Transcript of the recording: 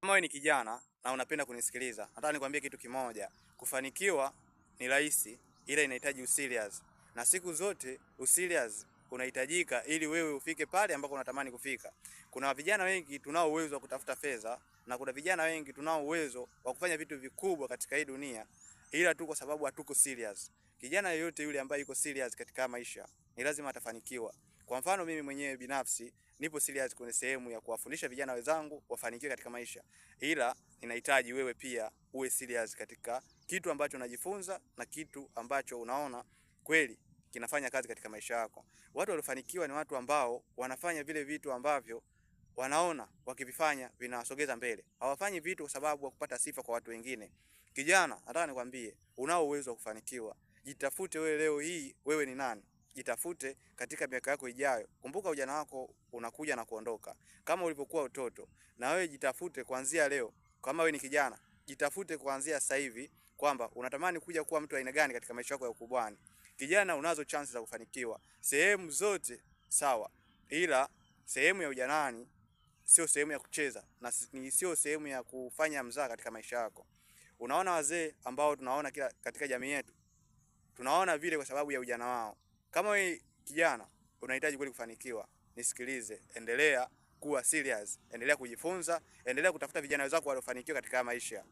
Kama wewe ni kijana na unapenda kunisikiliza, nataka nikwambie kitu kimoja. Kufanikiwa ni rahisi, ila inahitaji userious. Na siku zote userious unahitajika ili wewe ufike pale ambako unatamani kufika. Kuna vijana wengi tunao uwezo wa kutafuta fedha na kuna vijana wengi tunao uwezo wa kufanya vitu vikubwa katika hii dunia, ila tu kwa sababu hatuko serious. Kijana yeyote yule ambaye yuko serious katika maisha ni lazima atafanikiwa. Kwa mfano mimi mwenyewe binafsi nipo serious kwenye sehemu ya kuwafundisha vijana wenzangu wafanikiwe katika maisha, ila ninahitaji wewe pia uwe serious katika kitu ambacho unajifunza na kitu ambacho unaona kweli kinafanya kazi katika maisha yako. Watu waliofanikiwa ni watu ambao wanafanya vile vitu ambavyo wanaona wakivifanya vinawasogeza mbele. Hawafanyi vitu kwa sababu ya kupata sifa kwa watu wengine. Kijana, nataka nikwambie, unao uwezo wa kufanikiwa. Jitafute wewe leo hii, wewe ni nani? Jitafute katika miaka yako ijayo. Kumbuka ujana wako unakuja na kuondoka kama ulivyokuwa utoto. Na wewe jitafute kuanzia leo. Kama wewe ni kijana, jitafute kuanzia sasa hivi kwamba unatamani kuja kuwa mtu aina gani katika maisha yako ya ukubwani. Kijana, unazo chance za kufanikiwa sehemu zote, sawa, ila sehemu ya ujanani sio sehemu ya kucheza na sio sehemu ya kufanya mzaha katika maisha yako. Unaona wazee ambao tunaona kila katika jamii yetu, tunaona vile kwa sababu ya ujana wao. Kama wewe kijana unahitaji kweli kufanikiwa, nisikilize, endelea kuwa serious, endelea kujifunza, endelea kutafuta vijana wenzako waliofanikiwa katika maisha.